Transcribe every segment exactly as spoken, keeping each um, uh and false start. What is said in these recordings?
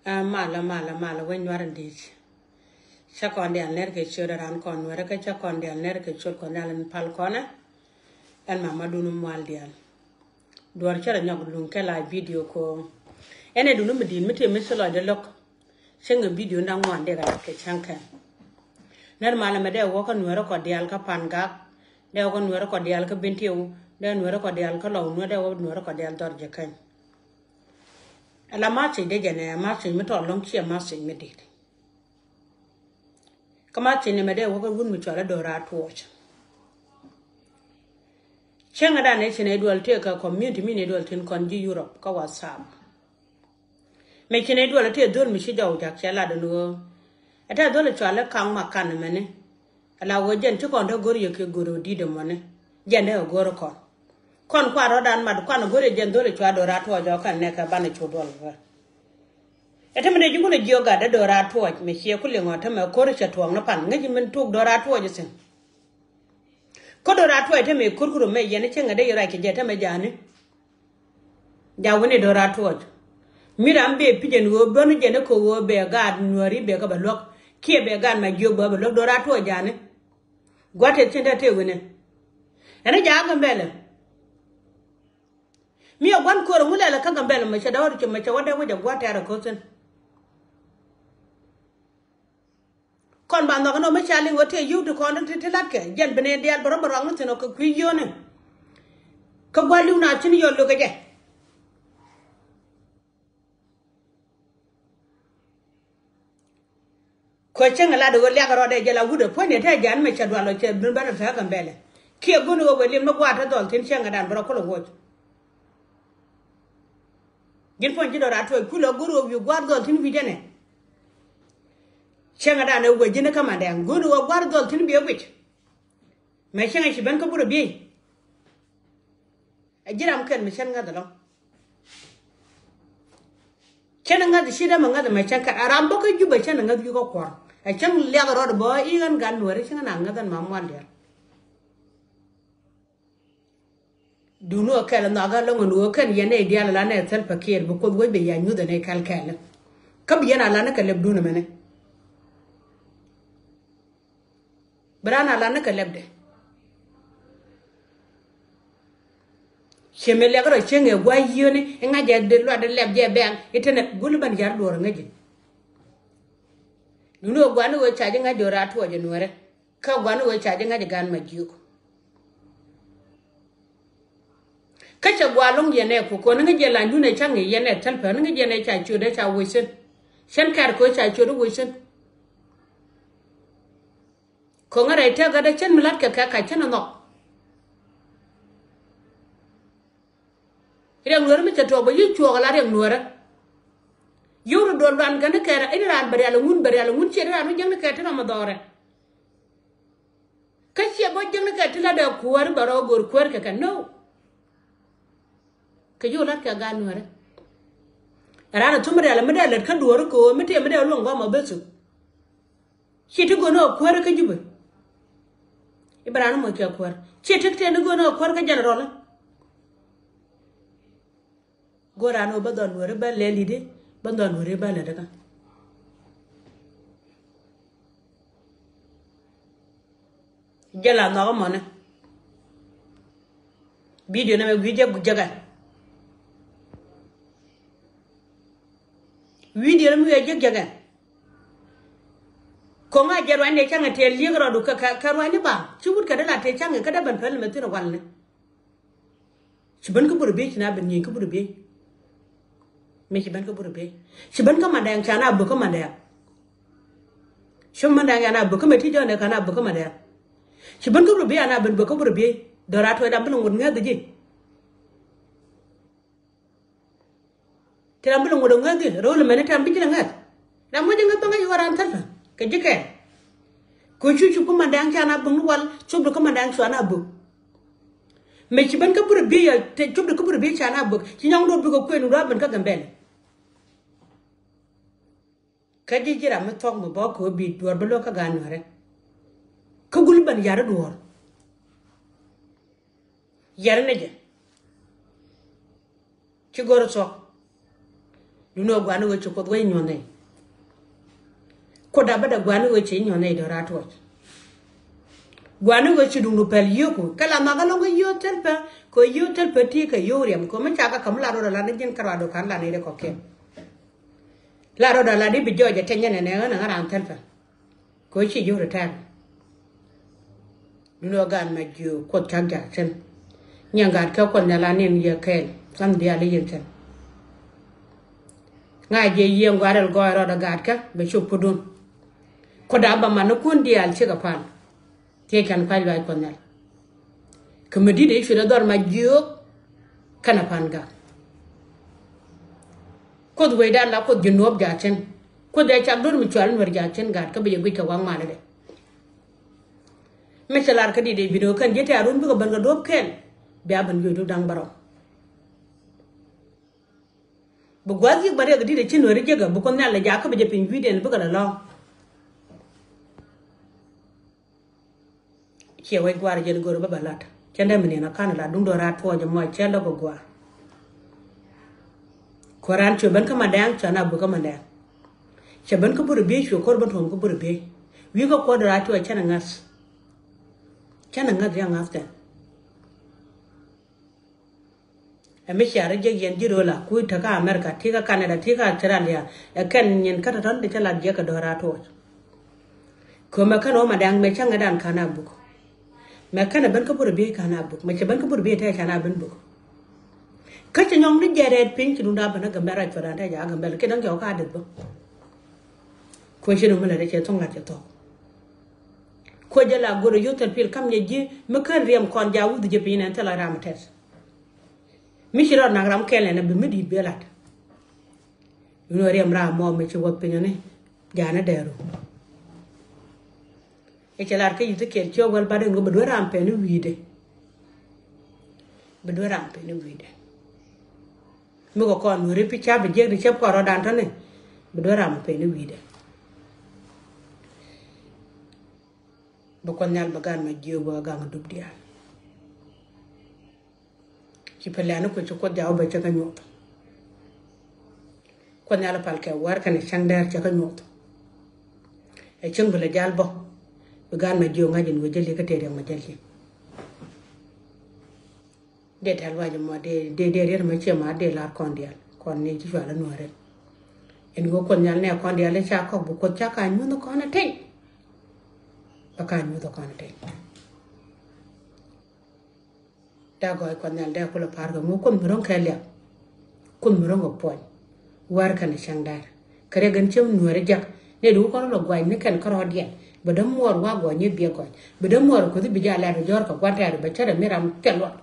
Ɛ malä, malä, malä, wec Nuäär in di̱i̱t. Cä kɔn diaal nɛr kɛ ciöt ɛ ran kɔn Nuäärä kä cä kɔn diaal nɛr kɛ ciöt kɔn diaal in pal kɔnɛ. Ɛn mamadun mual diaal. Duɔr cä rɔ nyɔk luŋ kɛ la video ko. Ɛn ɛ duni mi di̱i̱t mi tëë mi ci lɔcdɛ lo̱k. Cäŋ ɛ video da̱ŋ ŋuan dee kɛ lat kɛ cäŋ kɛn. Nɛr malä mɛ dee wä kä Nuäärä kɔ diaal kä Pan Gak. Dee wä kä Nuäärä kɔ diaal kä Bentiu. Dee Nuäärä kɔ diaal kä Lɔw Nuäär, dee wä Nuäärä kɔ diaal Dhɔr Jɛ Keny. Ala message dee jɛ nɛ, message mi tɔt lɔ̱ŋ ciɛ message mi dit. Kä message ni mɛ dee wä kä wut mi cual i̱ Dora Tuɔc. Cäŋɛ dan ɛ ci nɛ duɔl tëë kä community mi nɛ duɔl tin kɔn ji̱ Europe kä WhatsApp. Mɛ ci nɛ duɔl tëë dhol mi ci jɔw jak cɛ lat ɛn ɣöö ɛ tɛth dhol cual i̱ Kaŋ Makan mɛni. Ala ɣöö jɛn ci kɔn te go̱r yɛ kɛ go̱r ɛ di̱t ɛmɔni. Jɛn dee ɛ go̱r kɔn. Kɔn kuan rɔ̱dan mat kuan go̱r yɛ jɛn dhol cua Dora Tuɔc ɔ kɛn nɛ kɛ banɛ cu duɔl bä. Ɛ te mi dee ji̱ kun ɛ jiök gat dee Dora Tuɔc mɛ ciɛ ku liŋ ɔ te mɛ ko̱r cɛ tuɔɔk ni pan ŋäc min tuk Dora Tuɔc thi̱n. Kä Dora Tuɔc te mɛ ko̱r kur mɛ yɛn cieŋ ɛ dee yɛ ruac kɛ jɛ te mɛ ja̱a̱ni. Ja wini Dora Tuɔc. Mi ram bɛ pi̱c ɛn ɣöö bäni jɛn ɛ kɛ ɣöö bɛ gaat Nuääri bɛ kɛ bɛ luäk kiɛ bɛ gaat ma jiök bɛ bɛ luäk Dora Tuɔc ja̱a̱ni. Gua̱t tëë thi̱n te tëë wi̱nɛ. Ɛn ɛ ja̱a̱ Gambɛlɛ. Mi ɛ gua̱n köör ɛŋu lɛlɛ kä Gambɛlɛ mɛ cɛ däwär cɛ mɛ cɛ wä dee wec ɛ gua̱t tɛɛr ɛ köthin. Kɔn ba nhɔk ɛn ɔ mi ca liŋ ɣöö tëë yio̱w ti kɔn ti ti la̱tkɛ jɛn bi nɛ diaal bɛ rɔ bɛ ruakni thi̱n ɔ kɛ kui̱ yio̱wni. Kä gua̱l li̱w na cin yɔl lo̱kɛ jɛ. Kɔ cäŋ lat ɣöö liak rɔɔdɛ jɛ la wut ɛ puɔ̱ny ɛ tɛ̈ ja̱a̱n mɛ cɛ dual ɔ cɛ dun bä rɛ tɛ̈ Gambɛlɛ. Kiɛ go̱n ɣöö wëë liɛm ni gua̱a̱r te dhɔl thi̱n cäŋ ɛ dan bä rɔ kulɛ wuɔc. Ji̱n puɔ̱ny ji̱ Dora Tuɔc kulɛ go̱r ɣöö wi̱i̱ gua̱a̱r dhɔl thi̱n wi̱c ɛnɛ. Cäŋ ɛ dan ɛ wëë ji̱n kä Mandɛɛŋ go̱n ɣöö gua̱a̱r dhɔl thi̱n biɛ wi̱c. Mɛ cäŋ ɛ ci ben kä burɛ biey. Ɛ ji̱ ram kɛn mi cän ŋäth ɛlɔ̱ŋ. Cän ŋäth ci dämɛ ŋäth ɛmɛ cän kɛn a ram bä kä Jubɛ cän ŋäth wi̱i̱ kä kuɔr. Ɛ cäŋ liak rɔɔd bä i̱ ɣän gat Nuääri cäŋ na ŋäth ɛn ma mual diaal. Duŋni ɣöö kɛl ɛ nhɔakä ɛlɔ̱ŋ ɛn ɣöö kɛn yɛn nɛy diaal ala nɛ thil pakiɛɛr bi Kuoth wec bɛ ya nyuth ɛn ɛ kɛl kɛl. Kä bi yɛn ala ni kɛ lɛp duun ɛmɛni. Bi raan a lat ni kɛ lɛpdɛ. Ciɛ mi liak rɔ cieŋ ɛ gua̱c yio̱ni i̱ ŋa̱c jɛ di luat di lɛp jɛ bɛ̈ɛ̈ŋ i̱ tenɛ gul i̱ bän yar duɔ̱ɔ̱r ŋäc ji̱. Duŋni ɣöö gua̱ni ɣöö ca ji̱ ŋa̱c Dora Tuɔc ɛ Nuäärä kä gua̱ni ɣöö ca ji̱ ŋa̱c ɛ gan ma jiök. Kä cɛ gua̱a̱r lɔ̱ŋ yɛn ɛ ku kɔn ni ŋäc jɛ lany dun ɛ ca ŋi̱i̱c yɛn ɛ thil pɛn ni ŋäc yɛn ɛ ca ciötdɛ ca wec thi̱n. Cän kɛ̈r kɛ ɣöö ca ciötdɛ wec thi̱n. Ko̱ŋä rɛy tëkädä cän mi la̱t kɛ kɛ kac cän ɛ nhɔk. Riɛk Nuäärä mi cɛ tuɔɔk bä yi̱ cuɔɔk ala riɛk Nuäärä. Yio̱w rɔ duɔl luan kɛn ni kɛɛrɛ in raan bɛ rial ŋun bɛ rial ŋun ciɛ in raan mi jiäkni kɛɛr ti ram mi dhɔrɛ. Kä ciɛ bä jiäkni kɛɛr ti la dee kuäär bɛ rɔ go̱o̱r kuäär kɛ kɛ no. Kɛ yio̱w la̱t kɛ gaat Nuäärä. Raan a thum rial mi dee lät kä duɔ̱ɔ̱r kɛ ɣöö mi tëë mi dee luɔ̱ŋ gɔmɔ bä thuk. Ciɛ ti go̱o̱n ɣä kuäär kä Jubɛ. I̱ bɛ raan moc kɛ kuäär ciɛ ti tëë ni go̱o̱n ɣä kuäär kä general. Go̱o̱r raan ɣä bä dhɔl Nuäärä bä lɛl i̱di bä dhɔl Nuäärä bä lät kä. Jɛ la nhɔk mɔnɛ. Video nɛ mɛ wi̱i̱ jɛ gui̱c jɛ kɛ. Video nɛ mɛ wi̱i̱ jɛ jɛ kɛ. Ko̱ŋ a jɛ ruacni cäŋ ɛ tëë li̱ek rɔɔdu kɛ kɛ ruacni ba ci wut kɛ dee la tëë cäŋ ɛ kä dee ben pɛl mɛ thi̱n ɛ walni. Ci ben kä burɛ biey ci na ben nyieny kä burɛ biey. Mi ci ben kä burɛ biey ci ben kä Mandɛɛŋ ca na bök kä Mandɛɛŋ. Ci Mandɛɛŋ ca na bök kä mɛ ti jɔn ɛ ka na bök kä Mandɛɛŋ. Ci ben kä burɛ biey ca na ben bök kä burɛ biey. Dora Tuɔc ram bi lɛ ŋuɔ̱t ŋäth ji̱. Ti ram bi lɛ ŋuɔ̱t ŋäth ji̱ rɛw lɛ mɛni ti ram bi ji̱ lɛ ŋäth. Ram ŋuɔ̱t ji̱ ŋäth bä ŋäc wä ran thäl pä kɛ ji̱ kɛ. Kɛ cu cup kä Mandɛɛŋ ca na bök ni wal cup di kä Mandɛɛŋ cua na bök. Mɛ ci ben kä burɛ biey ɛ te cup di kä burɛ biey ca na bök ci nyɔŋ duɔ̱ɔ̱r bikɛ kuën duɔ̱ɔ̱r ben kä Gambɛlɛ. Kä ji̱ ji̱ ram mi thuɔ̱k mi bä kɛ ɣöö bi duɔ̱ɔ̱r bi lo̱k kä gaat Nuäärä. Kä gul ben yar i̱ duɔ̱ɔ̱r. Yar i̱ ni jɛ. Ci go̱r i̱ thuɔ̱k. Duŋni ɣöö gua̱a̱ni ɣöö ci Kuoth wec nyuɔ̱n nɛy. Kuoth da̱p bädɛ gua̱a̱ni ɣöö ci nyuɔ̱n nɛy do̱raat tuɔɔc. Gua̱a̱ni ɣöö ci duŋdu pɛl yio̱o̱ku kɛ la nhɔakä lɔ̱ŋ kä yio̱o̱k thil pɛ. Kɛ ɣöö yio̱o̱k thil pɛ ti kɛ yio̱o̱k riɛm kɛ ɣöö mi ca kɛ ka̱m la rɔɔdɛ la ni ji̱n kärɔaadu ka̱n la ni ri kɔ̱kiɛn. La rɔɔdɛ la di bi jɔɔc ɛ tɛny ɛn ɛn ɛn ɛ ɣän ɛ ɣän raan thil pɛ. Kɛ ɣöö ci yio̱o̱k ri tɛɛr. Duŋni ɣöö gaat ma jiök Kuoth cak ja̱k thi̱n. Nyiɛn gaatkä Kuoth nhial a nin yɛ kɛɛl. Ɣän diaal i̱ yɛn thi̱n. Ŋa̱c jɛ yiëë ŋua̱r rɛl gɔɔy rɔɔdɛ gaatkä bɛ cop pudun. Kuoth da̱p bä man ni kun diaal cikɛ pa̱n. Thiec can kua̱c luaac Kuɔth nhial. Kɛ mi di̱t i̱ cuɛ dɔr ma jiök. Kɛnɛ pa̱n gak. Kuoth wecdan la Kuoth ji̱ nuɔ̱ɔ̱p ja̱k thi̱n. Kuoth ɛ cak do̱r mi cual nuɛr ja̱k thi̱n gaat kä bi jɛ guic kɛ waŋ malä dɛ. Mi cɛ lar kä di̱t i̱ bi do̱r kɛn ji̱ tɛ̈r run bikɛ ben kɛ duɔ̱ɔ̱p kɛl. Bia ben juɔc dup da̱ŋ bärɔw. Bi gua̱a̱th yiëk bä riɛk di̱t ɛ ci nuɛri jiäkä bi Kuoth nhial lɛ jakä bi jɛ piny wi̱i̱diɛn bikɛ lɛ lɔ̱ŋ. Ciɛ wec gua̱a̱r jɛn go̱r bä bä lat cɛ dee mi niɛn a ka̱n lat duŋ do̱raat tuɔɔc ɛmɔ cɛ lɔk ɛ gua̱a̱r. Kuäran cuɛ ben kä Mandɛɛŋ cuɛ na buk kä Mandɛɛŋ. Cɛ ben kä burɛ biey cuɛ ko̱r ben tuɔm kä burɛ biey. Wi̱i̱ kä kuɔ̱r do̱raat tuɔɔc cɛn ɛ ŋa̱th. Cɛn ɛ ŋa̱th riɛk ŋa̱th tɛn. Ɛ mi cia rɔ jek yɛn ji̱ ro̱o̱la kui̱ tekä America, ti̱i̱ kä Canada, ti̱i̱ kä Australia. Ɛ kɛn nyin kä tɔ̱tɔ̱n ti cä lat jiäk kɛ do̱raat tuɔɔc. Kömɛ kɛn ɣöö Mandɛɛŋ mɛ cäŋɛ dan ka̱n a buk. Mɛ kɛn ɛ ben kä burɛ biey ka̱n a buk. Mɛ cɛ ben kä burɛ biey tɛɛ can a ben buk. Kä cɛ nyɔŋ ni jɛ rɛɛt piny ci duŋda ben a Gambɛl rac pɛ dan tɛɛ jɛ a Gambɛl kiɛ däŋ cɛ wä ka a deth bä. Kuɛ ci duŋ mi lɛ rɛ cɛ thoŋ lat cɛ thɔɔk. Kuɛ jɛ la go̱rɛ yo̱th thil pil kam nyɛ ji̱ mi kän riɛm kɔn ja wuth jɛ piny nɛn thil a ram tɛth. Mi ci rɔɔd nak ram kɛl nɛn a bi mi di̱i̱t bi lat. Duŋni ɣöö riɛm ram mɔ mi ci wuɔth piny ni ja̱a̱n ni dɛɛru. I̱ cɛ lar kä Yithikɛl ciök wäl bat in ɣöö bi duer ram pɛn i̱ wi̱i̱dɛ. Bi duer ram pɛn i̱ wi̱i̱dɛ. Mi kɛ kɔn nuɔ̱ri pi ca̱p i̱ jiäk di cäp kɔn rɔɔdan tɔ̱ni. Bi duer ram pɛn i̱ wi̱i̱dɛ. Bi Kuoth nhial bi gan ma jiök bi kɛ gaŋ dup diaal. Ci pɛ lɛ̈ni kui̱ ci Kuoth jaw bɛ cä kä nyuɔth. Kuoth nhial pal kɛ wäär kɛnɛ cäŋ dɛɛr cä kä nyuɔth. Ɛ cäŋ bi lɛ jal bä. Bi gan ma jiök ŋa̱c in wec jäli kä tëë riɛk ma jäli. Dee tɛl ruac ɛmɔ dee dee dee riet ɛmɔ ciɛ ma dee lar kɔn diaal kɔn ni ci cual inuɔ̱ɔ̱rɛ. Ɛn ɣöö Kuoth nhial nɛ kɔn diaal i̱ ca kɔk bi Kuoth ca ka nyuth kɔn ɛ teny. Bä ka nyuth kɔn ɛ teny. Dee gɔɔy Kuɔth nhial dee kulɛ pa̱a̱r kɛ ŋu Kuoth mi ro̱ŋ kɛ liak. Kuoth mi ro̱ŋ kɛ puɔny. Wäär kɛn cäŋ dɛɛr kɛ riɛk in cäŋ nuääri jak. Nɛ di wä kɔn rɔ lɔ gua̱ny ni kɛn kärɔɔdiɛn bɛ dämuɔɔr wa gɔɔny ni biɛ gɔɔny bɛ dämuɔɔr Kuoth bi jaa lɛr jɔ̱ɔ̱r kɛ gua̱n tɛɛr bɛ cärɛ mi ram kɛl luɔt.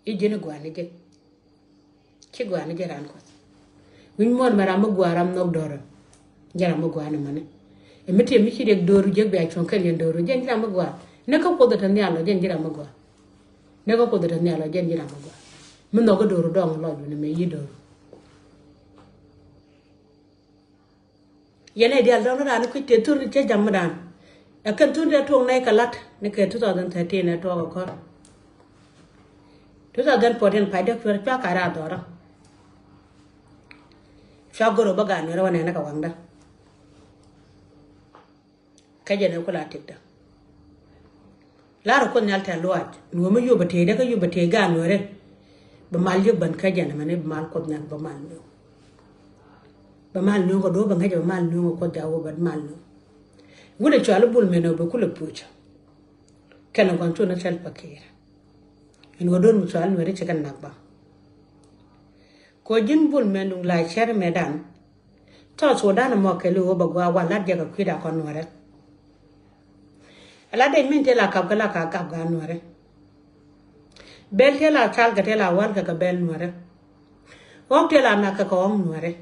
I̱ ji̱n i̱ gua̱a̱n ni ji̱n. Ci gua̱a̱ni jɛ raan Kuɔth. Wi̱ny muɔ̱ɔ̱n mɛ ram mi gua̱a̱ ram nhɔk do̱rä. Jɛ ram mi gua̱a̱ni mani. Ɛ mi tiɛ mi ci riɛk do̱ru jek bia cuɔ̱ŋ kɛn yɛn do̱ru jɛn ji̱ ram mi gua̱a̱. Näk kä Kuoth ɛ te nhial ɔ jɛn ji̱ ram mi gua̱a̱. Näk kä Kuoth ɛ te nhial ɔ jɛn ji̱ ram mi gua̱a̱. Mi nhɔk kä do̱ru dɔŋ lɔc wuni mɛ yi do̱ru. Yɛn ɛ diaal dɔ̱ŋ ni raan ni kui̱c tëë thur ni cä jam mi daan. Ɛ kɛn thur ni ɛ tuɔɔk nɛy kɛ la̱t ni kɛ two thousand thirteen ɛ tuɔɔk ɛ kɔr. Two thousand fourteen pay dee kuɛr cua ka̱r a dhɔrä. Cua gör ɔ bä gaat nuɛrä wä nɛnä kɛ waŋdä. Kä jɛn ɛ kula tikdä. Lar ɛ Kuoth Nhial tɛ̈th luaac nuɔ̱ɔ̱mä yop ɛ tëëdä kä yop ɛ tëë gaat nuɛrä. Bɛ mal yök bän kä jɛn ɛmɛni bɛ mal Kuoth Nhial bɛ mal nööŋ. Bɛ mal nööŋ kɛ duɔ̱ɔ̱p bɛ ŋäcɛ bɛ mal nööŋ kɛ Kuoth Ja̱a̱k wä bɛ mal nööŋ. Wut ɛ cɔal i̱ Bul Mɛl ɛ bɛ kulɛ puɔ̱c. Kɛnɛ gɔn cunä Salva Kiir. Ɛn ɣöö do̱r mi cɔal nuɛri ci kɛn nak ba. Kɛ ɣöö ji̱n Bul Mɛl duŋ la cɛr mɛtdan. South Sudan ɛmɔ kɛɛliw ɣöö bɛ gɔaa wal la̱t jɛ kɛ kui̱da kɔn nuɛrɛ. Ala dec min tëë la kap kä la ka kap gaat nuɛrɛ. Bɛl tëë la thal kɛ tëë la wal kɛ kɛ bɛl nuɛrɛ. Ɣɔ̱k tëë la nak kɛ kɛ ɣɔ̱k nuɛrɛ.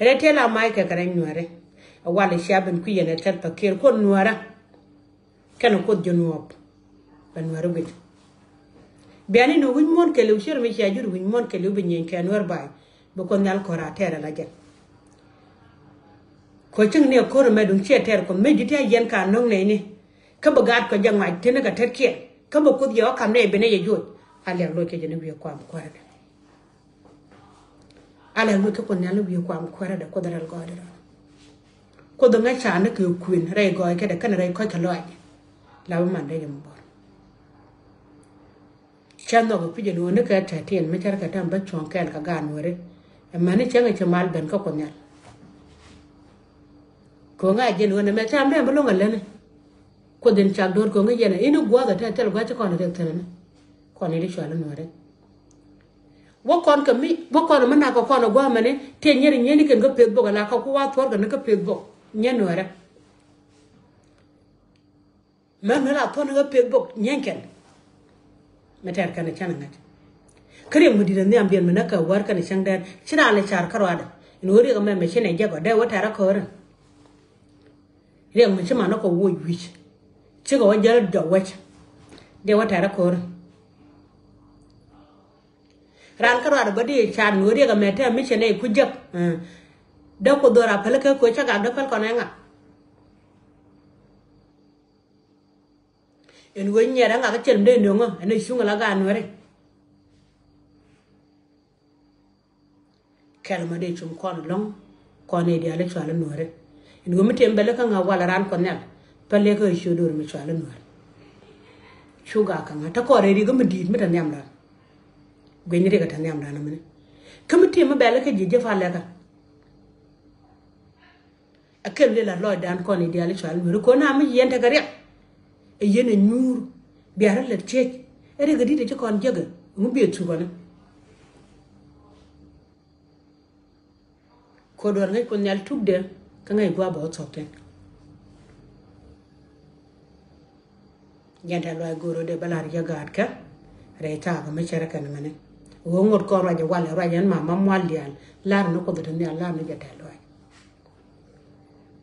Rɛc tëë la mac kɛ kɛ rɛc nuɛrɛ. Ɛ wal i̱ cia ben kui̱ yɛn ɛ Salva Kiir kuɔt nuɛrɛ. Kɛnɛ Kuoth Jinub bɛ nuɛrɛ guic. Biani ni wi̱c muɔ̱ɔ̱n kɛɛliw cier mi cia jur wi̱c muɔ̱ɔ̱n kɛɛliw bi nyieny kɛ nuɛr ba̱a̱y. Bi Kuoth Nhial kɔr a tɛɛr ala jɛn. Kɔ cieŋ ni ɛ ko̱r ɛmɛ duŋ ciɛ tɛɛr Kuoth mëë ji̱ ti a yɛn ka no̱ŋ nɛy ni. Kä bi gaat kɔ jɛ ŋuac tini kɛ tetkiɛn kä bi Kuoth yɛ ɣä kam nɛy bi nɛy yɛ joc. A liak loc kɛ jɛ ni wi̱i̱ kuam kuäärä dɛ. Ala mi kä Kuoth Nhial ni wi̱i̱ kuam kuäärä dɛ Kuoth rɛl gɔɔydɛ rɔ. Kuoth ŋäc ca ni kɛ kuën rɛy gɔɔy kädɛ kɛnɛ rɛy kɔc kɛ lɔaac. La bi man dee jɛ mi buɔr. Cä nhɔk ɛ pi̱c ɛn ɣöö ni kɛ tɛ̈tiɛn mi cärkɛ tɛm bä cuɔ̱ŋ kɛɛl kɛ gaat Nuääri. Ɛmɛni cäŋ ɛ ci mal ben kä Kuoth Nhial. Ko̱ŋ a jɛn ɣöö nɛmɛ cam dee bi lo̱ŋ ɛ lätni. Kuoth in cak do̱r ko̱ŋ i̱ yɛn ɛ in i̱ gua̱a̱th ɛ tɛ̈ thil gua̱c ci kɔn ɛ tɛk thi̱n ɛni. Kɔn i̱ di cual i̱ Nuääri. Wä kɔn kɛ mi, wä kɔn mi nak kɛ kɔn ɛ gua̱a̱th mɛni tëë nyier nyieni kɛn kä Facebook ala kä ku wa thuɔ̱r kɛn kä Facebook. Nyier Nuäärä. Mɛn mi la thuɔ̱n kä Facebook nyieny kɛn. Mi tɛr kɛn cän ŋa̱c. Kä riɛk mi di̱t ɛ nhiamdiɛn mi näk kɛ wäär kɛn cäŋdɛn ci raan lɛ car kä ruaadɛ. In wä riɛk ɛmɛ mi ci nɛ jɛk ɔ dee wä tɛr ɛ köörä. Riɛk mi ci man ɛ kɔ woc wi̱c. Cikɛ wä jäl jɔk wec. Dee wä tɛr ɛ köörä. Raan kä ruaadɛ bä di can ɣöö riɛk ɛmɛ tɛm mi cɛ nɛy ku jek. Dee ku dhor a päl kä köö cä gak dee päl kɔn ɛ ŋak. Ɛn ɣöö nyɛɛr ɛ ŋak cɛl mi dee nöŋä ɛn ɛ cuŋ ala gaat Nuääri. Kɛl mɔ dee cuŋ kɔn lɔ̱ŋ kɔn ɛ diaal i̱ cual i̱ Nuääri. Ɛn ɣöö mi tëë mi bɛl i̱ kä ŋa̱ wal raan Kuɔth Nhial päl i̱ kä ɛ ciö do̱r mi cual i̱ Nuääri. Cu gak kä ŋa̱ te kɔn rɛy riɛk mi di̱i̱t mi te nhiamdan. Guiɛny riɛk ɛ te nhiamdan amini. Kä mi tëë mi bɛl i̱ kä ji̱ ji̱ pal lɛkä. Ɛ kɛl lël a lɔcdan kɔn i̱ diaal i̱ cual Nuääri ko̱n a mi yɛn tekɛ riɛk. Ɛ yɛn ɛ nyuur bia rɔ lät ciec. Ɛ riɛk ɛ di̱t ɛ ci kɔn jiäk ɛ ŋu biɛ thukɔni. Ko̱ duɔ̱r ŋäc Kuoth Nhial tukdɛ kä ŋäc gua̱a̱ bä wä thuɔ̱k thi̱n. Jɛn tɛ̈th lɔaac go̱o̱r rot dee bä la̱r yɛ gaatkä rɛy thaak mi cärä kɛn mɛni. Ɣöö ŋot kɔn ruac ɛ walɛ ruac ɛn mama mual diaal la̱r ni Kuoth te nhial la̱r ni jɛ tɛ̈th lɔaac.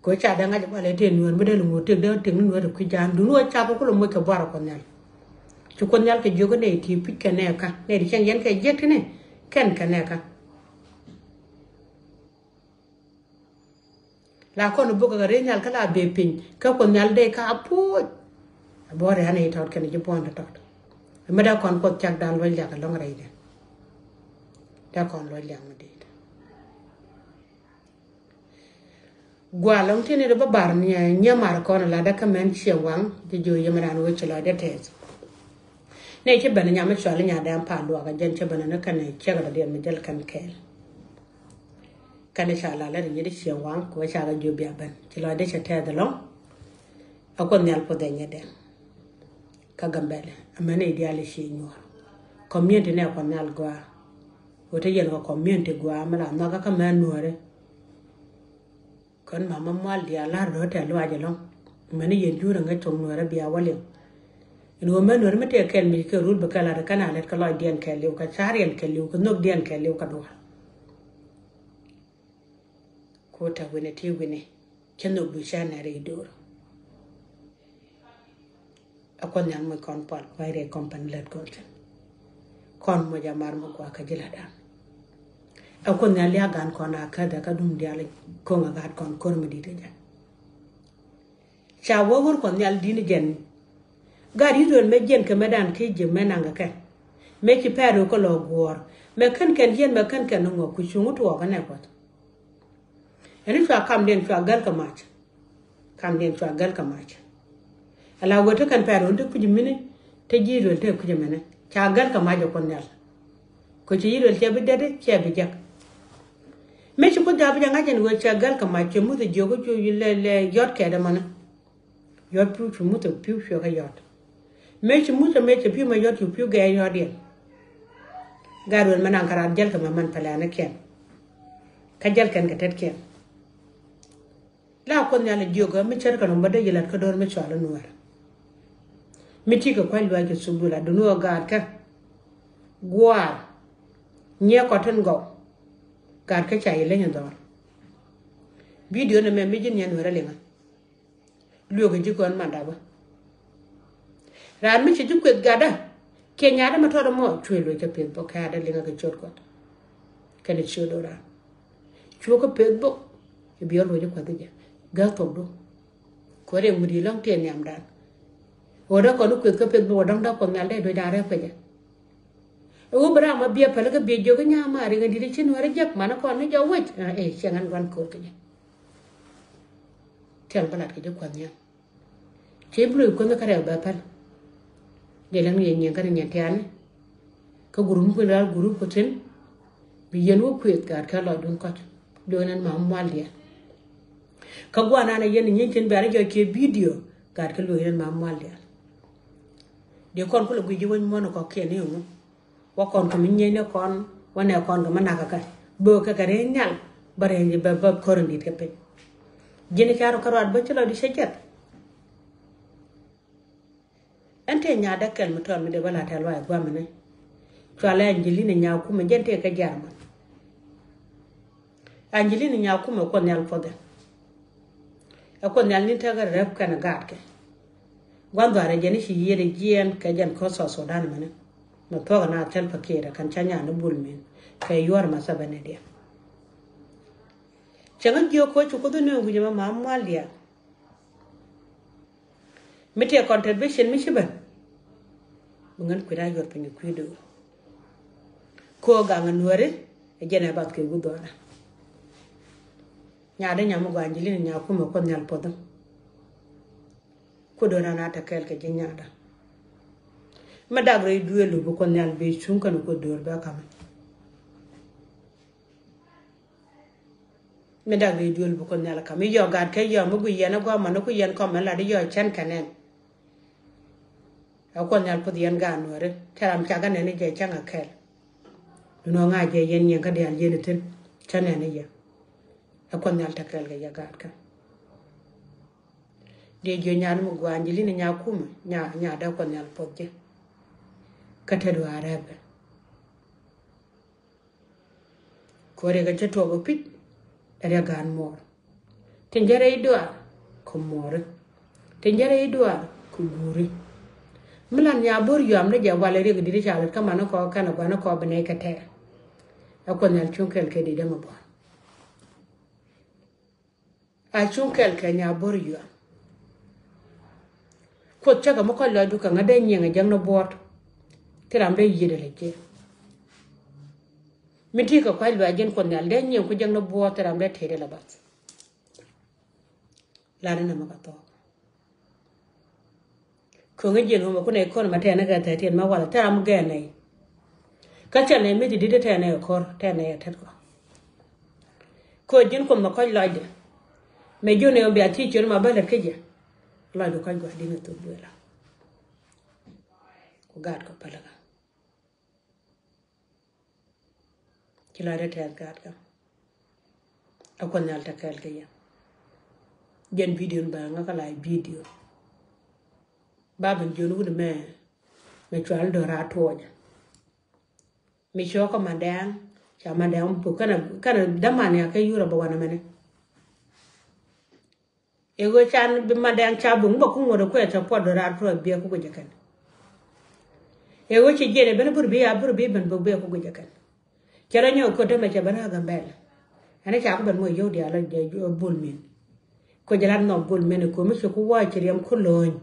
Kɛ ɣöö ca dee ŋa̱c ɛ walɛ tëë Nuäär mi dee li ŋot tëk dee tëk ni Nuäär ti kui̱ ja̱a̱n duŋni ɣöö cakɔ kulɛ moc kɛ buarɛ Kuɔth Nhial. Ci Kuoth Nhial kɛ jiök kä nɛy ti pi̱c kɛ nɛɛkä nɛy ti cɛn yɛn kɛ jiäk ti̱ni kɛn kɛ nɛɛkä. La kɔn buk kɛ ri nhial kä la bee piny kä Kuoth Nhial dee ka a puɔc. A buɔ̱ɔ̱r yan i̱ tɔt kɛn ji̱ buɔ̱n tɔt. Mi dee kɔn Kuoth cak da̱a̱n luɔc liak ɛlɔ̱ŋ rɛydɛ. Dee kɔn luɔc liak mi di̱i̱t. Gua̱a̱ lɔ̱ŋ ti̱ni di bä bar ni nyɛ mar kɔn la dee kä mɛn ciɛ waŋ ji̱ jiö yɛmɛ raan wee ci lɔcdɛ tɛth. Nɛ ci ben nyam mi cual i̱ nya dee an pa̱a̱n luaak a jɛn ci ben ni kɛn ciɛk dɔ̱diɛn mi jäl kɛn kɛɛl. Kɛn ca la lät nyi di ciɛ waŋ kɛ wee ca kɛ jiö bia ben ci lɔcdɛ cɛ tɛth ɛlɔ̱ŋ. A Kuoth Nhial puɔth ɛ nyɛ dɛŋ. Kä Gambɛlɛ amäni i̱ diaal i̱ ci nyuɔ̱ɔ̱r. Community nɛ Kuɔth Nhial gɔaa. Wee te yɛn kɛ community gɔaa mi la nhɔakä kä mɛ Nuääri. Kɔn mama mual diaal la̱r do̱r tɛ̈th lɔaac ɛlɔ̱ŋ. Amäni yɛn jurɛ ŋäc thok Nuäärä bia wä liŋ. In ɣöö mɛ Nuäärä mi tëë kɛl mi ci kɛ rut bi kɛ la̱t kɛn a lät kɛ lɔcdiɛn kɛɛliw kɛ ca̱riɛn kɛɛliw kɛ nhökdiɛn kɛɛliw kɛ duaar. Ku te wi̱ni ti wi̱ni cä nhökdu cä nɛ ri do̱r. Ɛ Kuoth Nhial moc kɔn pual kuay rɛy kɔmpani lät gɔl thi̱n. Kɔn moc a mar mi gua̱a̱ kä ji̱ la̱tdan. Ɛ Kuoth Nhial liak gan kɔn a käth ɛ kä duŋ diaal ko̱ŋ a gaat kɔn ko̱r mi di̱t ɛ jɛ. Ca wä ɣör Kuɔth Nhial di̱t ni jɛn. Gaat Ithɛrɛl mëë jiɛn kɛ mëëdan kiɛ ji̱ mëë naŋ kɛ kɛn. Mëë ci Pɛro kä lɔ guɔ̱ɔ̱r mëë kän kɛn jiɛn mëë kän kɛn ni ŋɔk ku cuŋ tuɔɔk kɛ nɛ Kuɔth. Ɛn ni cua kamdiɛn cua gäl kɛ mac. Kamdiɛn cua gäl kɛ mac. Ala wee te kɛn Pɛro ni te kui̱c mini te ji̱ Ithɛrɛl te kui̱c mini ca gäl kɛ mac ɛ Kuɔth Nhial. Kɛ ci Ithɛrɛl cɛ bi dɛt cɛ bi jek. Mëë ci Kuoth ja̱a̱ bi jɛ ŋa̱c ɛn ɣöö cɛ gäl kɛ mac cɛ Muthɛ jiök cu lɛ lɛ yɔt kɛɛt ɛmɔni. Yɔt pi̱w cu Muthɛ pi̱w cuɛ kɛ yɔt. Mëë ci Muthɛ mëë cɛ pi̱w mɛ yɔt cu pi̱w gɛɛ yɔt yɛn. Gaat wël mɛ naŋ kɛ raan jäl kɛ mɛ man pɛlɛɛnikiɛn. Kä jäl kɛn kɛ tetkiɛn. La Kuoth Nhial jiök ɛ mi cär kɛ nɔm bä dee ji̱ la̱t kä do̱r mi cɔal i̱ Nuäär. Mi ti kɛ kua̱c luaac kɛ thuk duël a duni ɣä gaatkä. Gua̱a̱r. Nyiɛ kɔt tin gɔw. Gaatkä ca yɛ leny in dhɔr. Bidio ni mɛ mi ji̱n yɛn Nuäär a liŋä. Lueek ji̱ kɔn mandapä. Raan mi ci ji̱ kueth gatdä. Kiɛ nyaatdä mi tɔt ɛmɔ cuɛ luec kɛ Facebook kɛ adä liŋä kɛ ciöt Kuɔth. Kɛnɛ ciöt do̱ran. Cuɔ kä Facebook. I̱ biɛ luɔc i̱ kuath i̱ jɛ gäk thokdu. Kuɛ riɛk mi di̱i̱t lɔ̱ŋ tiɛɛl nhiamdan. Ɣöö dee kɔn i̱ kueth kä Facebook ɣöö dɔ̱ŋ dee Kuɔth Nhial dee duec da̱a̱n rɛp kɛ jɛ. Ɛ wä bi ram a biɛ päl kä biɛ jiök i̱ nya̱a̱ ma̱a̱ riŋ a di̱t i̱ ci nuäärä jek manä kɔn ni jɔw wec. Ɛ cieŋ ɛn gua̱n ko̱r kɛ jɛ. Tiɛl bä lat kɛ ji̱ kua̱th nhiam. Ci bi loc kuänh kä rɛw bɛ päl. Dee läŋ ni yɛ nyiɛn kä ni nyiɛn tiaani. Kä gurup mi kuël ɣal gurup kɛ tin. Bi yɛn wä kuëth gaat kä lɔcdun kɔc. Luɔ̱c nɛn ma mual diaal. Kä guanan a yɛn nyieny tin bɛ̈n jɔc kiɛ bidio gaat kä luɔ̱c nɛn ma mual diaal. Dee kɔn kulɛ guic ji̱ wec muɔ̱n kɔkiɛn i̱ ŋu. Wä kɔn kɛ mi nyieny ni kɔn wä nɛ kɔn kɛ mi nak kɛ kɛ böök kɛ kɛ rɛy nhial. Bä rɛy bä bä kör in di̱t kɛ piny. Ji̱n i̱ ca rɔ kä ruat bä ci lɔcdu cɛ jɛth. Ɛn tëë nyaat däk kɛl mi tɔɔl mi dee bä la tɛl wa ɛ gua̱mini. Cualɛ Angelina Nyakumɛ jɛn tëë kä Jarman. Angelina Nyakumɛ Kuoth Nhial puɔth ɛ. Ɛ Kuoth Nhial ni tekɛ rɛp kɛnɛ gaatkɛ. Gua̱n dhuaarɛ jɛn i̱ ci yiëëdɛ jiɛɛn kɛ jɛn kä South Sudan mɛni. Mɛ thuɔ̱k ɛn a thil pakiɛɛt ɛ kɛn ca nyan ni bul min kɛ yuɔr ma thɛpɛ ni diɛn. Cɛ ŋä jiök koc ci Kuoth ni wi̱c ɛmɛ ma mual diaal. Mi tiɛ contribution mi ci ben. Bi ŋän kui̱ daa yuɔr piny kui̱ do̱r. Kɛ ɣöö gaŋ ɛ nuääri ɛ jɛn ɛ bath kɛ wi̱i̱ dhuaarä. Nyaatdä nyam mi gɔaa Angelina Nyakumɛ Kuoth Nhial puɔth. Kuoth do̱r an a te kɛɛl kɛ ji̱ nyaatdä. Mi dak rɛy duëël bi Kuoth Nhial bi cuŋ kɛn Kuoth do̱r bɛ ka̱mɛ. Mi dak rɛy duëël bi Kuoth Nhial ka̱m i̱ yɔɔk gaat kɛ yɔɔk mi gui yɛn ɛ gua̱a̱mɔ ni ku yɛn kɔm ɛn lat i̱ yɔɔk cɛn kɛn ɛn. Ɛ Kuoth Nhial puɔth yɛn gaat nuääri cɛ ram cak ɛ nɛn i̱ jɛ cäŋ ɛ kɛl. Dunɔ ŋa̱c jɛ yɛn nyiɛŋ kä diaal yɛn i̱ thi̱n cä nɛn i̱ yɛ. Ɛ Kuoth Nhial te kɛɛl kɛ yɛ gaat kä. Dee jiö nyan mi gɔaa Angelina Nyakumɛ nya nya dee Kuoth Nhial puɔth jɛ. Kä te duaar rɛpɛ. Kɛ ɣöö riɛk ɛ cä tuɔɔk ɛ pi̱c ɛ riɛk gaat muɔɔr. Tin jɛ rɛy duaar kɛ muɔɔri. Tin jɛ rɛy duaar kɛ guuri. Mi lan nya bo̱r yuam ni jɛ walɛ riɛk di̱t ca lät kä man ni kɔɔk kɛn ɛ gua̱n ni kɔɔk bi nɛy kɛ tɛɛr. Ɛ Kuoth Nhial cuŋ kɛl kɛ di̱t ɛmɛ buɔ̱n. A cuŋ kɛl kɛ nya bo̱r yuam. Kuoth cäkɛ mi kɔc lɔcdu kɛ ŋä dee nyiɛŋ ɛ jäŋ ni buɔɔt. Ti ram dee yiëëdɛ lɛ jiɛ. Mi ti kɛ kua̱c luaac ji̱n Kuoth Nhial dee nyiɛŋ ku jäŋ ni buɔɔt ti ram dee tëëdɛ lɛ bath. Lat ni nɛmɛ kɛ thɔɔk. Köŋ i̱ jiɛn wä mɛ kun ɛ kɔn mɛ tɛɛnɛ kɛ thɛtiɛn mɛ walɛ tɛɛr am gɛɛn nɛy. Kä cɛ nɛy mi ti di̱t tɛɛnɛ ɛ kɔr tɛɛnɛ ɛ tɛt kɔ. Kö ji̱n kuɔth mɛ kɔc lɔcdɛ. Mɛ jiön ɛ ɣän bia thiec ciön ma bä lät kä jɛ. Lɔcdɛ kɔc gua̱di̱n ɛ thok duëla. Ku gaat kɔ pälikä. Ci la dee tɛth gat kä. A kuɔth nhial tɛ kɛɛl kɛ yɛ. Jɛn bidio ni bɛ ŋä kä la bidio. Ba ben jiön wut mɛ mɛ cual dɔ̱r a tuɔɔcä. Mi cuɔkä mandɛɛŋ ca mandɛɛŋ buk kɛnɛ kɛnɛ dämani a kɛ yurä bɛ wanɛ mɛnɛ. Ëë ɣöö can bi mandɛɛŋ ca buŋ bä kuŋ ŋot ɛ kuɛ tɔ puɔt do̱raar tuɔɔk biɛ ku guic ɛ kɛn. Ëë ɣöö ci jiɛn ɛ ben bur bi a bur bi ben bä biɛ ku guic ɛ kɛn. Cɛ rɔ nyɔk köt tämɛ cɛ ben a Gambɛl. Ɛn ca ku ben mɔ yio̱w diaal ɛ bul min. Kuec ɛ lat nhɔk bul min ɛ ko̱mi ci ku wa̱a̱ ci riɛm ku lo̱ny.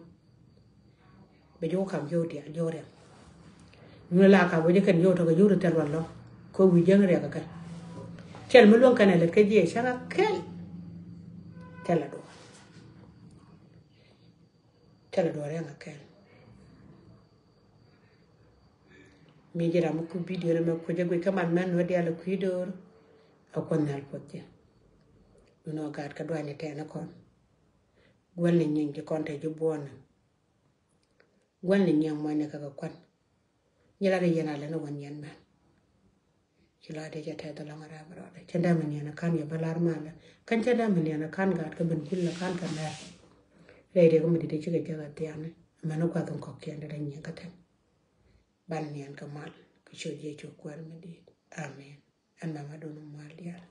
Bɛ ji̱ wä kam yio̱w diaal yio̱w riɛm. Nyuun la ka wecä kɛn yio̱w tɔkɛ yio̱w ri thil wal lɔ. Kɛ wi̱i̱ jäŋ riɛk kɛ kɛn. Thil mi luäŋ kɛn ɛ lät kä jiɛ cäŋ a kɛl. Thil a duɔ̱ɔ̱r. Thil a duɔ̱ɔ̱r riɛŋ a kɛl. Mi ji̱ ram mi ku bidio ni mɛ kucä guic kä man mɛn wä diaal a kui̱ do̱r. A kuɔth nhial puɔth jiɛ. Duundɛ ɣöö gaat kä duany tɛɛni kɔn. Guäl ni nyieny ji̱ kɔn te ji̱ buɔ̱ɔ̱ni. Guäl ni nyieny muɔ̱nyni kä kɛ kuan. Nyi la di yɛn a lɛ ni wän yɛn mɛn. Ci la di cɛ tɛth lɔŋ a rɛp rɔɔdɛ cɛ dämɛ niɛn a kan yɛ bä lar malɛ. Kɛn cɛ dämɛ niɛn a kan gaat kä ben kui̱l a kan kɛ mɛr. Rɛy riɛk mi di di cikɛ jek a thiaani. Mɛn a guath in kɔk kiɛn di rɛ nyieny kä thi̱n. Ban niɛn kɛ mal kɛ ciöt Yecu Kuäär mi di̱i̱t. Amen. Ɛn mama dun mal diaal.